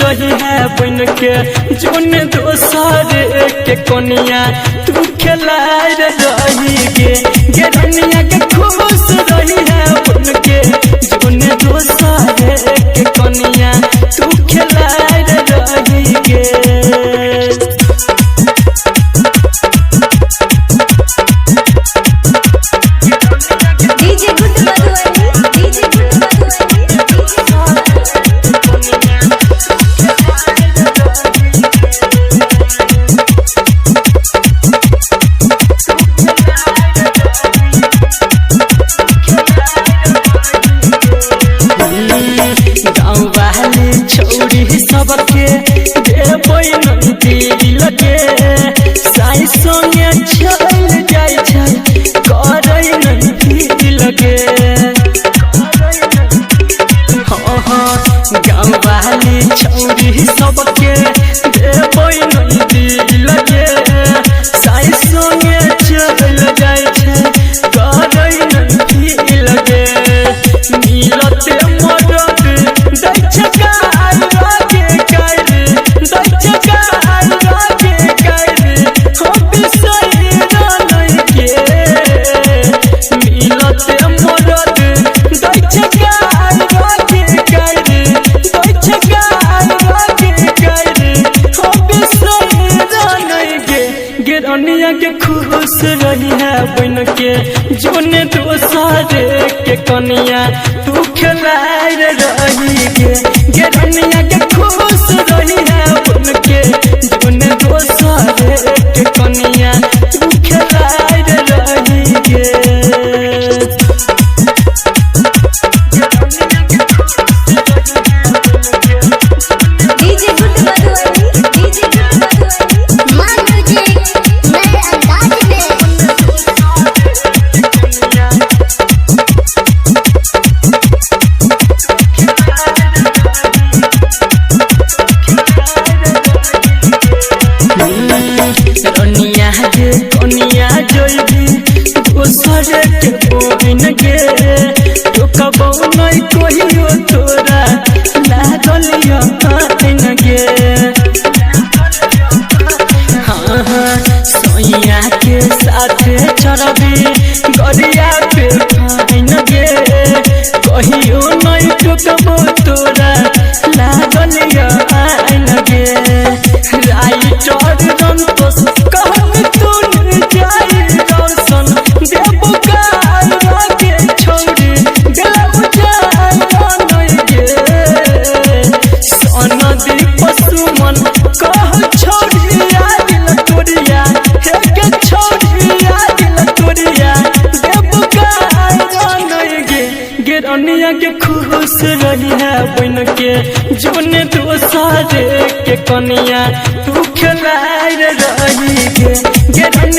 रही है बन के जोन दोसर के कनिया तू खेलाय रही गे। गेरनिया के खुश रही है बन के जोन दोसर के कनिया तू खेलाय रही गे। DJ good Madhubani, DJ good Madhubani, DJ गाँव वाली छौरी सबके देबै नदी लगे साई संगे चल जाइ छै करै नदी लगे। हाँ हाँ गाँव वाली छौरी सबके देबै नदी लगे साई संगे चल जाइ छै करै नदी लगे। मिलते मदद दै छै गाय गे गाय दै छै गाय गे गाय हो बिसरि नै गे। मिलते मदद दै छै गाय गे गाय दै छै गाय गे गाय हो बिसरि नै गे। गेरनिया के खुश रही है बन के जोन दोसर के कनिया तू खेलाय रही गे। गेरनिया के खुश रही है बन के जोन दोसर के कनिया तू खेलाय रही गे। DJ good Madhubani, DJ good Madhubani. मां म्यूजिक नए अंदाज में। रनिया गे कनिया जोइबी दोसर के बहिन गे टोकबौ नै कहियो तोरा लागल आइन गे। हाँ हाँ सैया के साथ चढ़बी गरिया पे फाइन गे कहियो नै टोकबौ तोरा लागल आइन गे। राइटर रंतोष कहब तू जाई दर्शन देबो गाय गे छौरी देबो जाय नै गे। सनदी पशुमन कह छौरी आदिल तोरिया हे गे छौरी आदिल तोरिया देबो गाय नै गे। गेरनिया के खुश रही है बन के जोन दोसर के कनिया तू खेलाय रही गे। गेरनिया